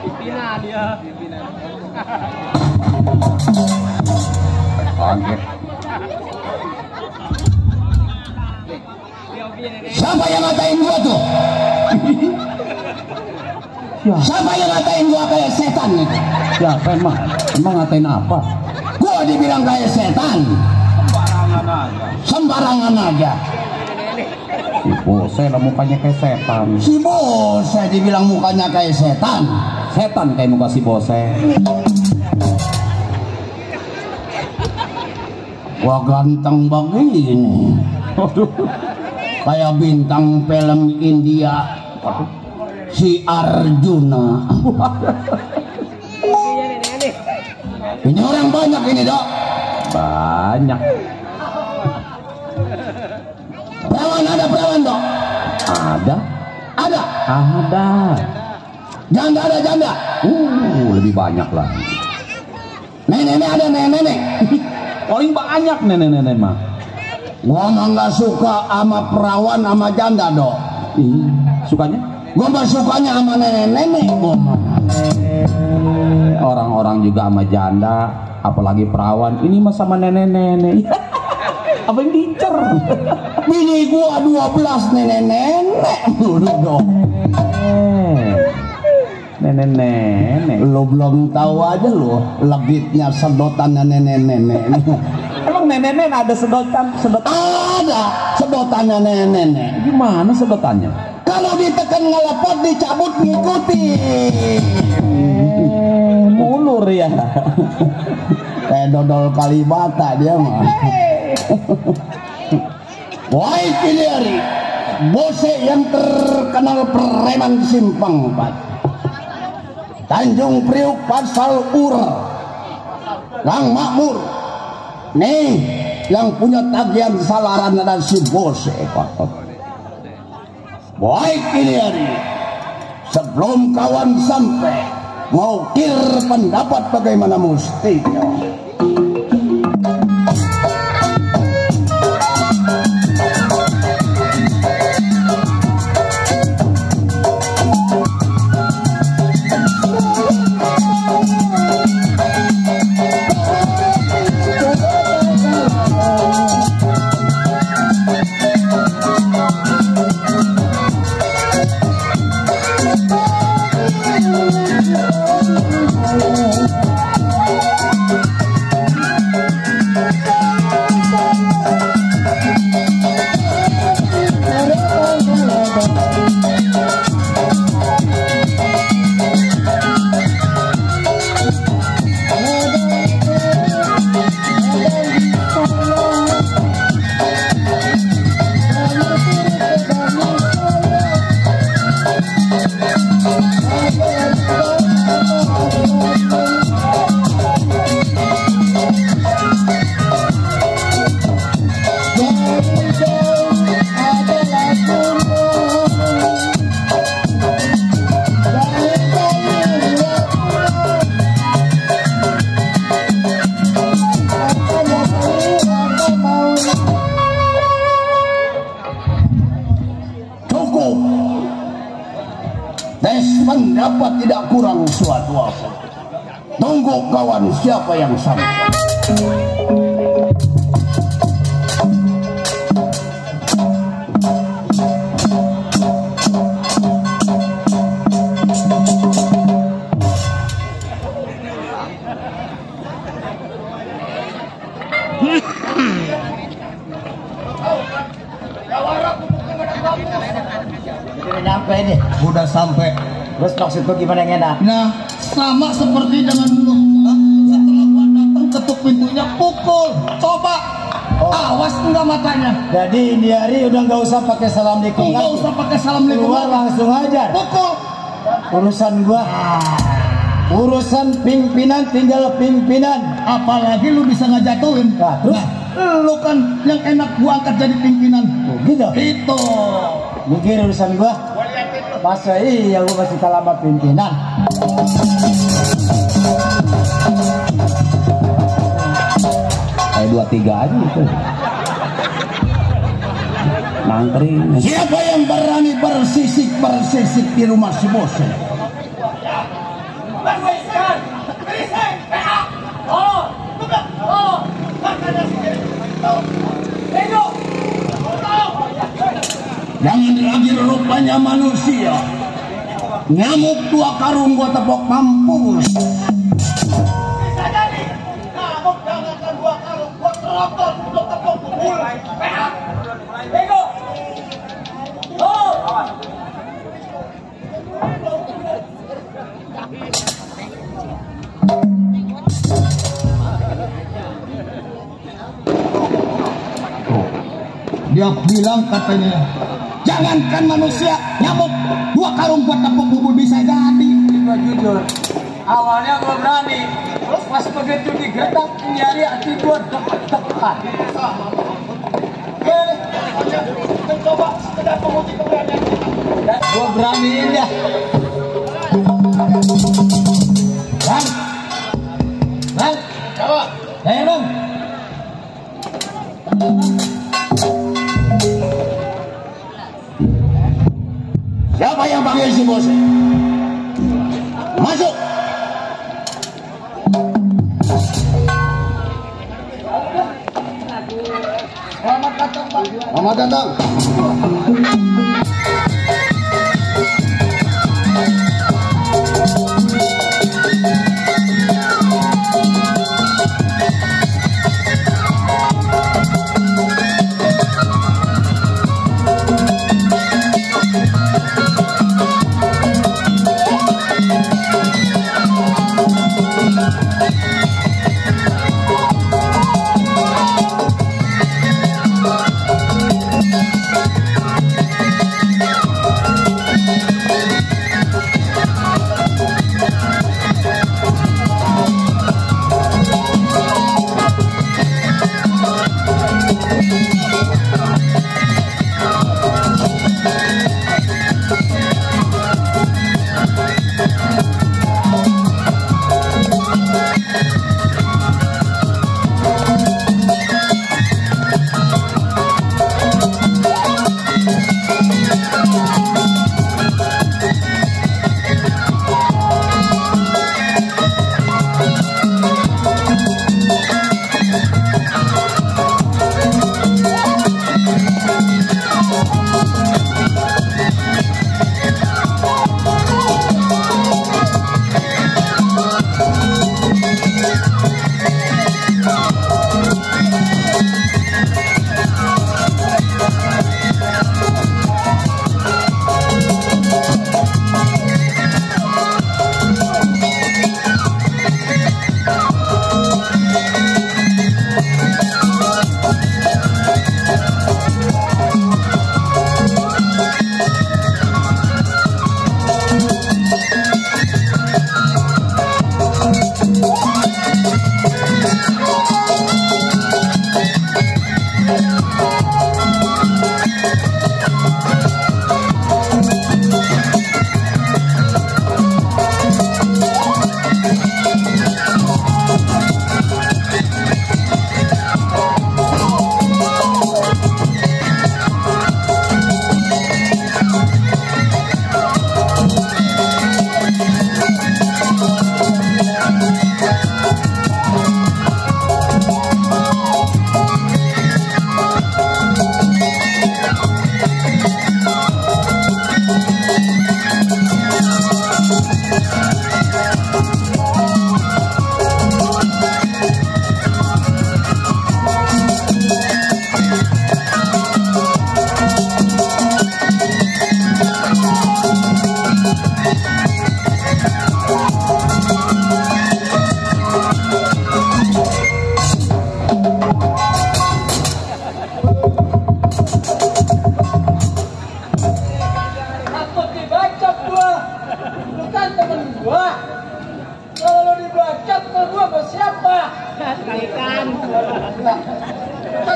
Pimpinan dia. Kaget. Siapa yang ngatain gua tuh? Siapa yang ngatain gua kayak setan nih? Siapa emang? Emang ngatain apa? Gua dibilang kayak setan. Sembarangan aja. Si Bose lah mukanya kayak setan. Si Bose dibilang mukanya kayak setan. Setan kayak muka si Bose. Wah ganteng begini. Kayak bintang film India. Si Arjuna. Ini orang banyak ini dok. Banyak. Perawan ada perawan dok. Ada. Ada. Ada. Janda ada janda. Lebih banyak lah. Nenek ada nenek. Paling banyak nenek-nenek mah. Gua mah nggak suka sama perawan sama janda dok. Sukanya? Gua mah sukanya sama nenek-nenek. Orang-orang juga sama janda, apalagi perawan. Ini mah sama nenek-nenek. Apa yang diincer? Bini gua 12 nenek-nenek dulu dok. Nenek-nenek. Lo belum tahu aja lo legitnya sedotannya nenek-nenek. Emang nenek-nenek ada sedotan? Ada sedotannya nenek-nenek. Gimana sedotannya? Kalau ditekan ngelepot dicabut ngikuti. Mulur ya. Kayak dodol Kalibata dia mah. Woi Piliari, Bose yang terkenal preman simpang 4. Tanjung Priuk Pasal Ur, Gang Makmur. Nih yang punya tagihan salaran dan si Bose. Baik ini hari, sebelum kawan sampai mau kir pendapat bagaimana mestinya. Pendapat tidak kurang suatu apa. Tunggu kawan siapa yang sampai. Nyampe ini. Udah sampai. Terus maksudku gimana yang enak? Nah, sama seperti dengan dulu. Setelah gua datang ketuk pintunya, pukul. Coba. Awas enggak matanya. Jadi ini hari udah nggak usah pakai assalamualaikum. Nggak usah pakai assalamualaikum. Keluar langsung aja. Pukul. Urusan gua. Urusan pimpinan tinggal pimpinan. Apalagi lu bisa ngejatuhin. Nah, terus lu kan yang enak gua angkat jadi pimpinan. gitu. Itu. Mikir urusan gua. Masa iya gua masih kalah sama pimpinan. Kayak 23 aja itu. nangkring. Siapa yang berani bersisik di rumah si Bose? Jangan lagi rupanya manusia. Nyamuk 2 karung gua tepok mampus. Bisa jadi. Nyamuk jangankan 2 karung, gua terotot untuk tepok mulai. Bego. Oh. Dia bilang katanya, jangankan manusia, nyamuk 2 karung buat tepuk bubur bisa jadi. Gua jujur, awalnya gua berani, terus pas begitu digetak nyari hati gua deg-degan. Coba sekedar menguji keberanian kita. Gua beraniin ya. Bang, coba. Bang. Siapa yang panggil si Bose? Masuk. Selamat datang, Pak. Selamat datang.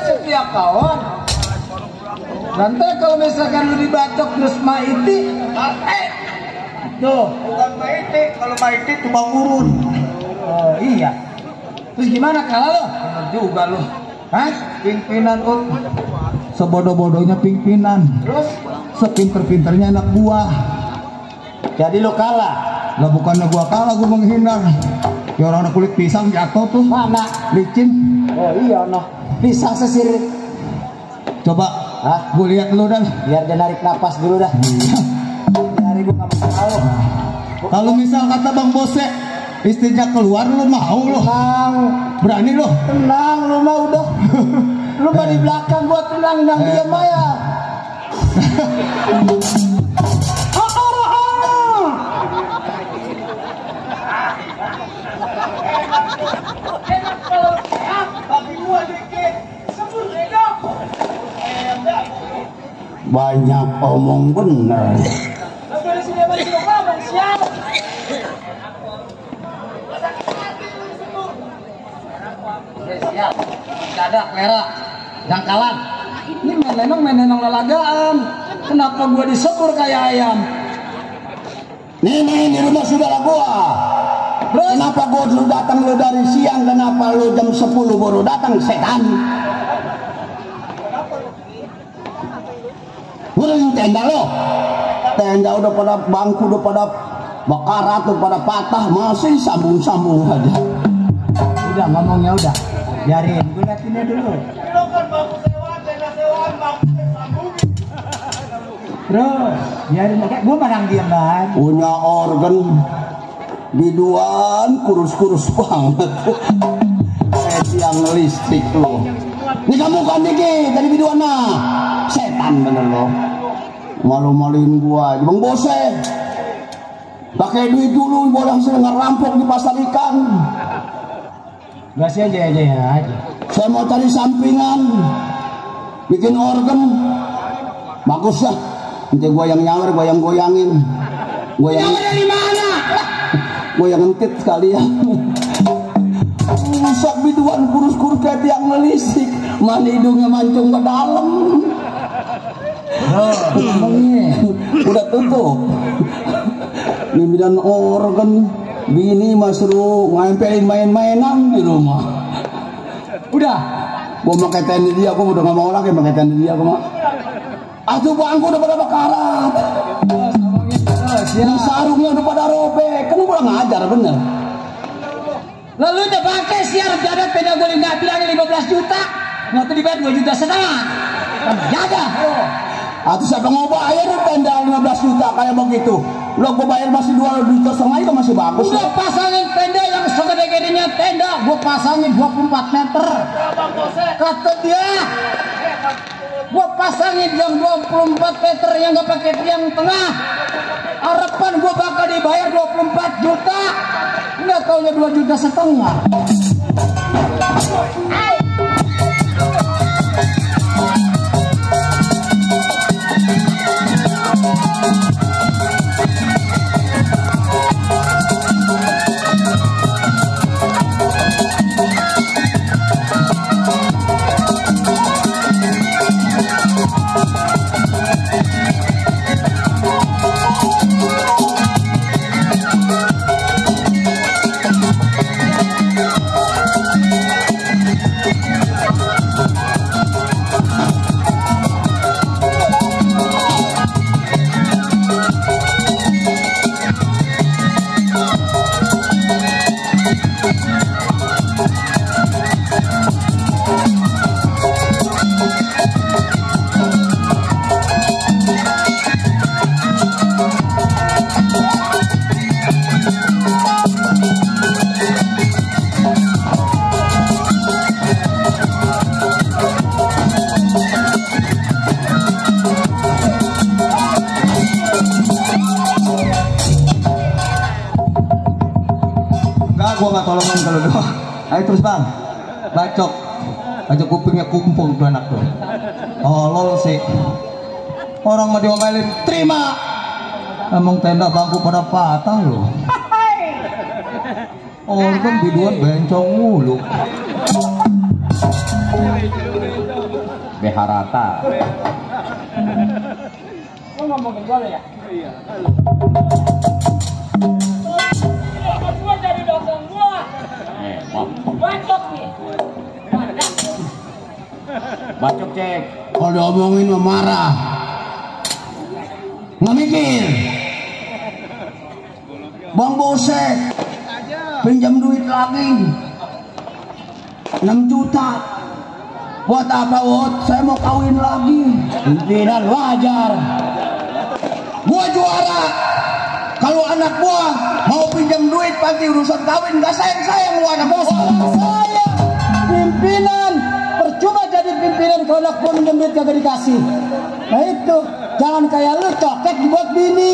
Setiap kawan. Nanti kalau misalkan lu dibacok terus maiti, tuh Bukan maiti, kalau maiti tumbang urun. oh iya. Terus gimana kalau lo? Bener juga lo. Hah? Pimpinan sebodoh-bodohnya pimpinan, Terus sepinter-pinternya anak buah. jadi lo kalah. Lah bukannya gua kalah, gua menghindar. Ya orang ada kulit pisang jatuh tuh, Mana? licin. Oh iya noh. Pisang sesirit. Coba, Hah? gua lihat lu dah. Biar dia narik napas dulu dah. Dari gua nggak mau tahu. Kalau misal kata Bang Bose, istrinya keluar, lu mau lo? Tenang, Berani lo? tenang lu mah udah. Lu mah di belakang gua tenang dan diam aja. Banyak omong bener. Siap. Dadak lera. Jangkalan. Ini menenong lalagaan. Kenapa gua disebur kayak ayam? Nih, di rumah saudara gua. Kenapa gua dulu datang lu dari siang? Kenapa lu jam 10 baru datang, setan? Udah yang tenda lo. Tenda udah pada bangku, udah pada bakarat, udah pada patah, masih sambung-sambung aja. Udah ngomongnya udah. Biarin, gue liatinnya dulu. Terus, biarin aja. Gue menang diam banget. Punya organ biduan kurus-kurus banget. Yang listrik lo. Ini kamu kan dikit dari biduan nah. Setan bener lo. Malu-maluin gua. Bang Bose. Pakai duit dulu, boleh sering ngerampok di pasar ikan. Gas aja ya. Saya mau cari sampingan, bikin organ, bagus ya. Nanti gua yang nyawer, gua yang goyangin. Goyang dari mana? Gua yang ngentit sekalian. Rusak biduan kurus-kurus kayak tiang melisik. Mana hidungnya mancung ke dalam. Udah tutup. Ini bidan organ. Bini mas suruh ngempelin main-mainan di rumah. Udah. Gua pakai tenda dia, gua udah gak mau lagi pakai tenda dia, gua mah. Aduh bangku udah pada bakarat. Yang sarungnya udah pada robek. Kan gua ngajar bener. Lalu udah pakai siar jadat peda gue nggak bilangin 15 juta. Waktu dibayar 2,5 juta. Jaga. Atau siapa mau bayar tenda 15 juta kayak begitu? Lo gua bayar masih 2,5 juta itu masih bagus. Udah pasangin tenda yang segede-gedenya tenda. Gue pasangin 24 meter. Kata dia. Gue pasangin yang 24 meter yang gak pakai tiang tengah. Harapan gue bakal dibayar 24 juta. Nggak taunya 2,5 juta. Gua nggak tolongan kalau doa. Ayo terus bang, bacok kupingnya kumpul tuh anak tuh. Oh lol sih. Orang mau diomelin, terima. Emang tenda bangku pada patah loh. Organ biduan bencong mulu. Beharata. Lo ngomongin gue ya? Iya. Gua dari belakang gua. Bacok nih. Bacok cek. Kalau diomongin mah marah. Nggak mikir. Bang Bosek pinjam duit lagi 6 juta. Buat apa, Wot? Saya mau kawin lagi. Pimpinan wajar. Gua juara. Kalau anak gua mau pinjam duit pasti urusan kawin, gak sayang-sayang lu anak gua. Saya pimpinan, percuma jadi pimpinan kalau anak gua minjem duit kagak dikasih. Nah itu, jangan kayak lu cokek dibuat bini.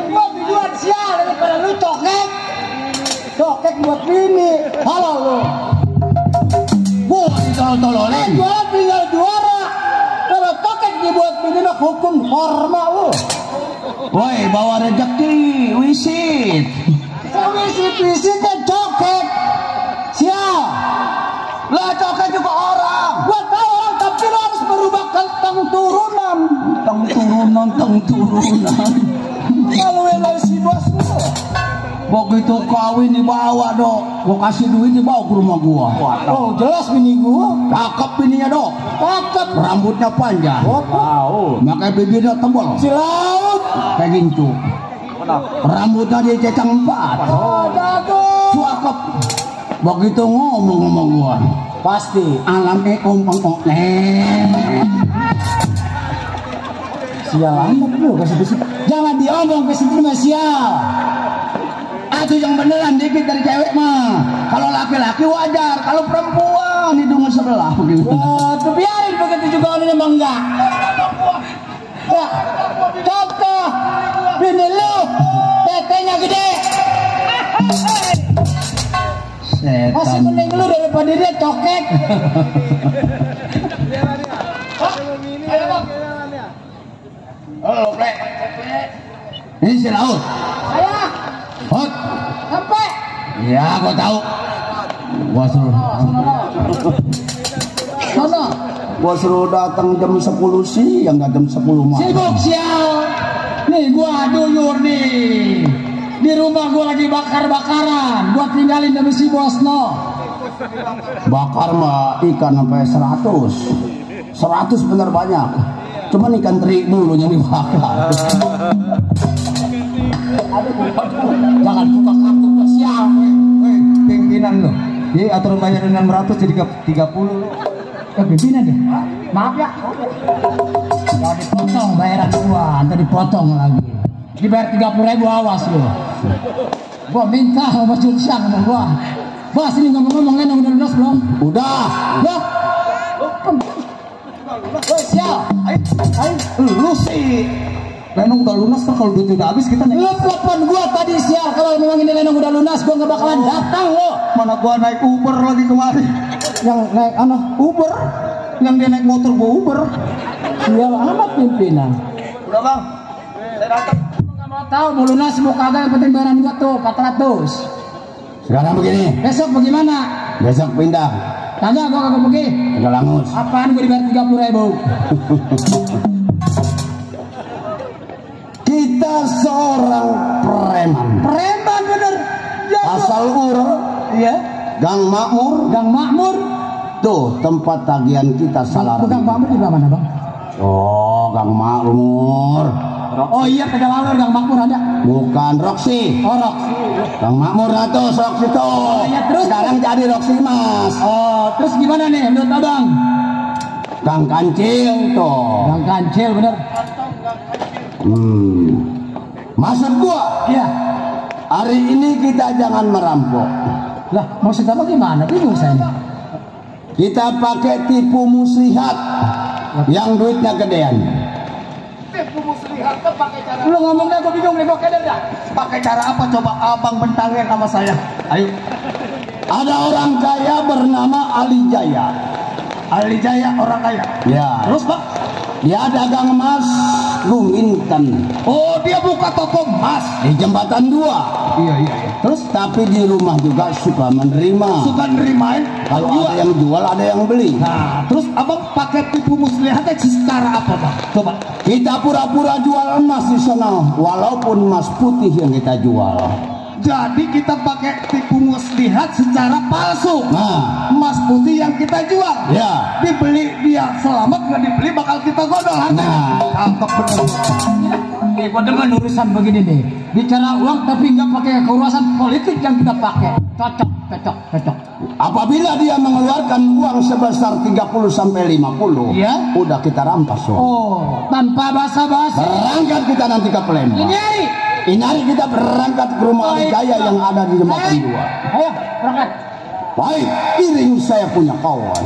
Buat biduan sial daripada lu cokek. Cokek buat bini. Halo lu. Gua ditolol-tololin. Juara tinggal juara. Kalau cokek dibuat bini mah hukum forma lu. Woi, bawa rezeki, wisit. Visitnya cokek. Sial. Lah cokek juga orang. Gua tahu orang tapi lu harus berubah tentang turunan. Teng turunan. Kalau enak si bos lu. Begitu kawin dibawa dok, gua kasih duit dibawa ke rumah gua. Oh jelas bini gua. Cakep bininya dok, Cakep. rambutnya panjang, Wow. makanya bibirnya tebal, Si laut. kayak gincu. Rambutnya dicecang 4. Oh jago. Cakep. Begitu ngomong sama gua, Pasti. Assalamualaikum Om. Sial amat lu kasih bisik. Jangan diomong ke situ mah sial. Itu yang beneran dikit dari cewek mah. Kalau laki-laki wajar, kalau perempuan hidungnya sebelah begitu. Tuh biarin begitu juga orang emang enggak. Ya, contoh bini lu tetenya gede. Masih Setan. mending lu daripada dia cokek. Oh, Plek. Ini si Laut. Saya Hot. sampai. Ya, gua tahu. Gua suruh. Sono. Gua suruh datang jam 10 siang, nggak jam 10 malam. Sibuk sial. Nih gua duyur nih. Di rumah gua lagi bakar-bakaran. Gua tinggalin demi si Bosno. Bakar mah ikan sampai 100. 100 bener banyak. Cuman ikan teri dulu yang dibakar. Jangan buka kartu gua sial. Pimpinan lo. Jadi aturan bayar dengan 100 jadi 30 lo. Pimpinan deh. Maaf ya. Jangan dipotong bayaran gua, nanti dipotong lagi. Dibayar 30.000 awas lu. Gua minta sama Junsyang sama gua. Bos ini ngomong-ngomong Lenong udah lunas belum? Udah. Ya. Woi sial. Lu sih. Lenong udah lunas kan kalau duit udah habis kita naik. Lu telepon gua tadi sial kalau memang ini Lenong udah lunas gua nggak bakalan datang lo. Mana gua naik Uber lagi kemarin. Yang naik Uber. Yang dia naik motor gua Uber. sial amat pimpinan. Udah bang. Saya datang. Nggak mau tahu mau lunas mau kagak yang penting bayaran gua tuh 400. Sekarang begini. Besok bagaimana? Besok pindah. Kagak gua kagak pergi. Ke Langus. Apaan gua dibayar 30.000? Kita seorang preman. Preman bener. Ya, Asal Ur, iya. Gang Makmur. Gang Makmur. Tuh tempat tagihan kita salah. Gang Makmur di mana, Bang? Oh, Gang Makmur. Oh iya, Tegal Alur Gang Makmur ada. Bukan Roxy. Orok. Gang Makmur itu Roxy tuh. iya, terus? Sekarang jadi Roxy Mas. Oh, terus gimana nih menurut Abang? Gang Kancing tuh. Gang Kancil bener. Maksud gua, Iya. hari ini kita jangan merampok. Lah, maksud Abang gimana? Bingung saya nih. Kita pakai tipu muslihat yang duitnya gedean. Lu ngomongnya gua bingung nih, gua keder dah. Pakai cara apa coba abang bentangin sama saya? Ayo. Ada orang kaya bernama Ali Jaya. Ali Jaya orang kaya. Ya, Terus bang? dia dagang emas Luminten Oh dia buka toko emas. di jembatan 2. Iya. Terus tapi di rumah juga suka menerima. Suka nerimain. Kalau ada yang jual, ada yang beli. Nah terus abang pakai tipu muslihatnya secara apa bang? Coba. Kita pura-pura jual emas di sana, walaupun emas putih yang kita jual. Jadi kita pakai tipu muslihat secara palsu. Nah, Emas putih yang kita jual, ya. dibeli dia selamat, nggak dibeli bakal kita godol harganya. Cakep bener. Gue demen urusan begini nih. Bicara uang tapi nggak pakai keurusan politik yang kita pakai. Cocok. Apabila dia mengeluarkan uang sebesar 30 sampai 50, Ya. udah kita rampas. Oh, tanpa basa-basi. Berangkat kita nanti ke Palembang. Ini hari kita berangkat ke rumah Ali Jaya yang ada di Jembatan 2. Ayo, berangkat. Baik, iring saya punya kawan.